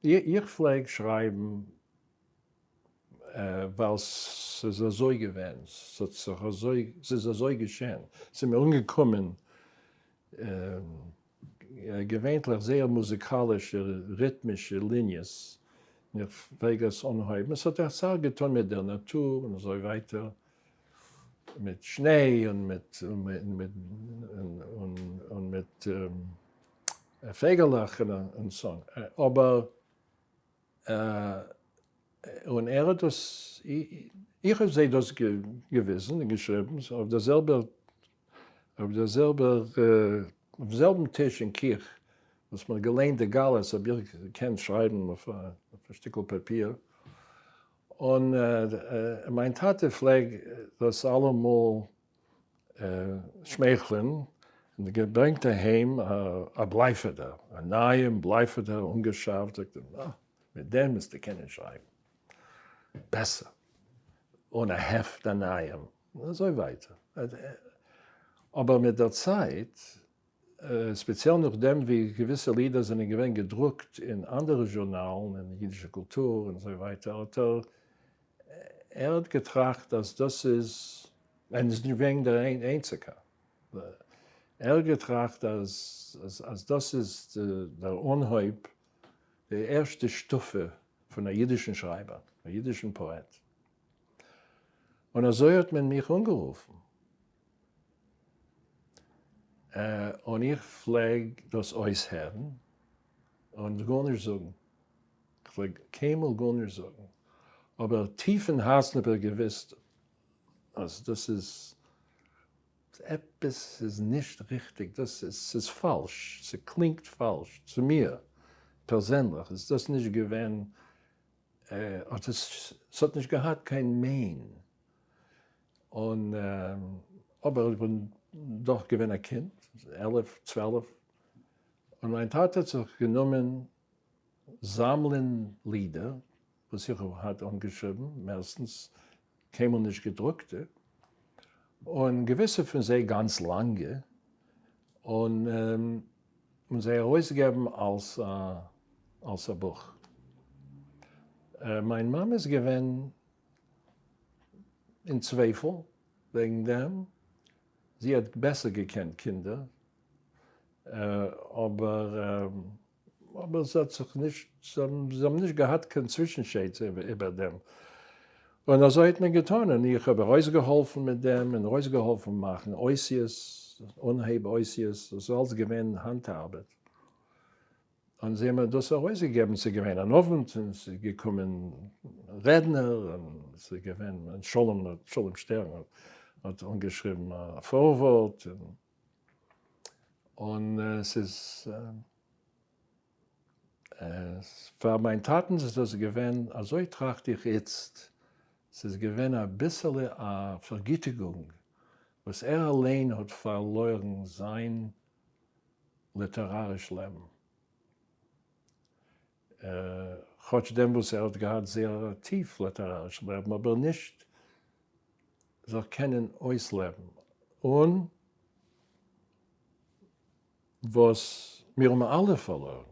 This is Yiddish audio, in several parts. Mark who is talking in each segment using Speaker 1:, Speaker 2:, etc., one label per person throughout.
Speaker 1: איך פלעג שרייבן ווייל ס'איז אזוי געווען, ס'האט זיך אזוי, ס'איז אזוי געשען, ס'איז מיר אנגעקומען געווענטליך זייער מוזיקאלישע ריטמישע ליניעס, און איך פלעג עס אנהויבן, עס האט אסאך געטון מיט דער נאטור און אזוי ווייטער, מיט שניי און מיט און מיט פייגעלעך און so, אבער און ער האט דאס, איך האב זיי דאס געוויזן און געשריבן אויף דער זעלבער, אויף דער זעלבער, אויפן זעלבן טיש אין קיך וואס מען האט געליינט די גלות האב איך געקענט שרייבן אויף א שטיקל פאפיר, און מיין טאטע פלעג דאס אלעמאל שמייכלען און געברענגט אהיים א בלייפעדער, א נייעם בלייפעדער אנגעשארפט, זאגט ער, אה, מיט דעם וועסטו קענען שרייבן בעסער, און א העפט א נייעם, און אזוי ווייטער. אבער מיט דער צייט, ספעציעל נאכדעם ווי געוויסע לידער זענען געווען געדרוקט אין אנדערע זשורנאלן, אין אידישע קולטור און אזוי ווייטער, האט ער ער האט געטראכט אז דאס איז, און איז נישט געווען דער איינציגער, ער האט געטראכט אז אז דאס איז דער אנהויב, די ערשטע שטופע פון א אידישן שרייבער, א אידישן פאעט. און אזוי האט מען מיך אנגערופן. און איך פלעג דאס אויסהערן און גארנישט זאגן. כ'פלעג קיינמאל גארנישט זאגן, אבער טיף אין הארצן האב איך געוויסט אז דאס איז עפעס איז נישט ריכטיג, דאס איז ס'איז פאלש, ס'קלינגט פאלש, צו מיר פערזענליך איז דאס נישט געווען, האט עס ס'האט נישט געהאט קיין מיין, און אבער איך בין דאך געווען א קינד, 11 12, און מיין טאטע האט זיך גענומען זאמלען לידער וואס איך האב געהאט אנגעשריבן, מערסטנס קיינמאל נישט געדרוקטע, און געוויסע פון זיי גאנץ לאנגע, און און זיי ארויסגעבן אלס א אלס א בוך. מיין מאמע איז געווען אין צווייפל וועגן דעם, זי האט בעסער געקענט קינדער, אבער אבער ס'האט זיך נישט, זיי האבן נישט געהאט קיין צווישנשייד איבער דעם, און אזוי האט מען געטאן, און איך האב ארויסגעהאלפן מיט דעם, און ארויסגעהאלפן מאכן אותיות, אנהייב אותיות, דאס איז אלץ געווען האנט ארבעט, און זיי האבן דאס ארויסגעגעבן, ס'איז געווען אן אוונט, און ס'איז געקומען רעדנער, און ס'איז געווען, און שלום, שלום שטערן האט אנגעשריבן א פארווארט, און. און ס'איז פאר מיין טאטן איז דאס געווען, אזוי טראכט איך איצט, ס'איז געווען אביסעלע א פארגיטיגונג וואס ער אליין האט פארלוירן זיין ליטעראריש לעבן, כאטש דעם וואס ער האט געהאט זייער א טיף ליטעראריש לעבן, אבער נישט זיך קענען אויסלעבן, און וואס מיר האבן אלע פארלוירן,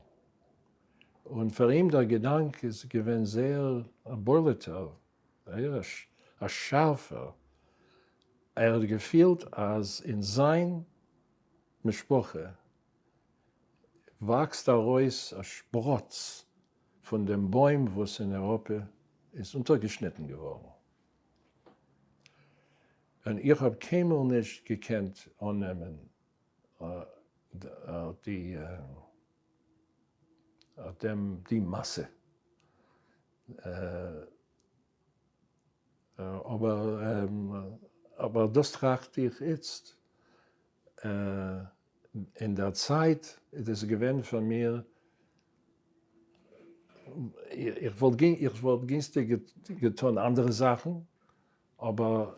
Speaker 1: און פאר אים דער געדאנק איז געווען זייער א בולט'ער, זייער א שארפער, ער האט געפילט אז אין זיין משפחה וואקסט ארויס א שפראץ פון דעם בוים וואס אין אייראפע איז אונטערגעשניטן געווארן. און איך האב קיינמאל נישט געקענט אננעמען די דעם די מעשה. אבער אבער דאס טראכט איך איצט. אין דער צייט איז עס געווען פאר מיר, איך וואלט איך וואלט גינסטיג געטון אנדערע זאכן, אבער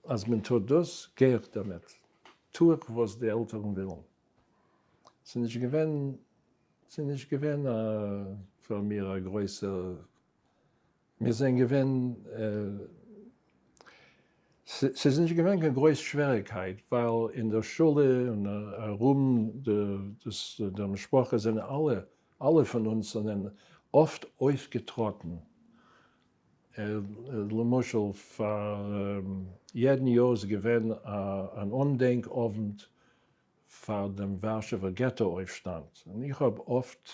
Speaker 1: אז מען טוט דאס, גיי איך דערמיט, טו איך וואס די עלטערן ווילן. ס'איז נישט געווען, ס'איז נישט געווען פאר מיר א גרויסע מיר זענען געווען, ס'איז נישט געווען קיין גרויס שוועריקייט, ווייל אין דער שולע און ארום דער משפחה זענען אלע, אלע פון אונז זענען. אפט אויפגעטראטן, למשל פאר יעדן יאר איז געווען אן אנדענק אוונט פאר דעם ווארשעווער געטא אויפשטאנד, און איך האב אפט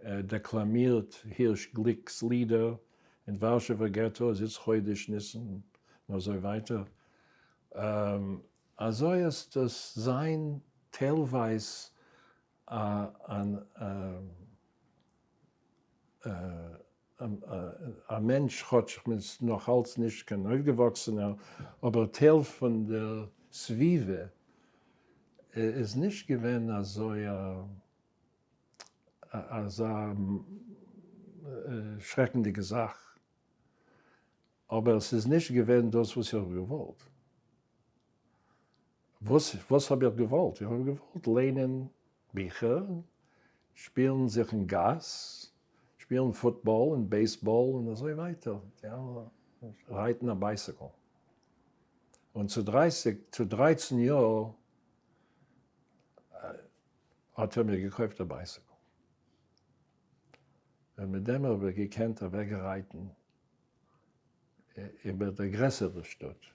Speaker 1: דעקלאמירט הירש גליק'ס לידער אין ווארשעווער געטא, איז חודש ניסן און אזוי ווייטער, אזוי אז דאס זיין טיילווייז אן א מענטש, כאטש איך בין נאך אלץ נישט קיין אויפגעוואקסענער, אבער טייל פון דער סביבה איז נישט געווען אזוי אזא שרעקנדיגע זאך, אבער ס'איז נישט געווען דאס וואס איך האב געוואלט. וואס וואס האב איך געוואלט? איך האב געוואלט ליינען ביכער, שפילן זיך אין גאס, שפילן פוטבאל און בעיסבאל און אזוי ווייטער, רייטן א bicycle. און צו דרייסיג, צו דרייצן יאר האט ער מיר געקויפט א bicycle. און מיט דעם האב איך געקענט אוועקרייטן איבער דער גרעסערער שטאט.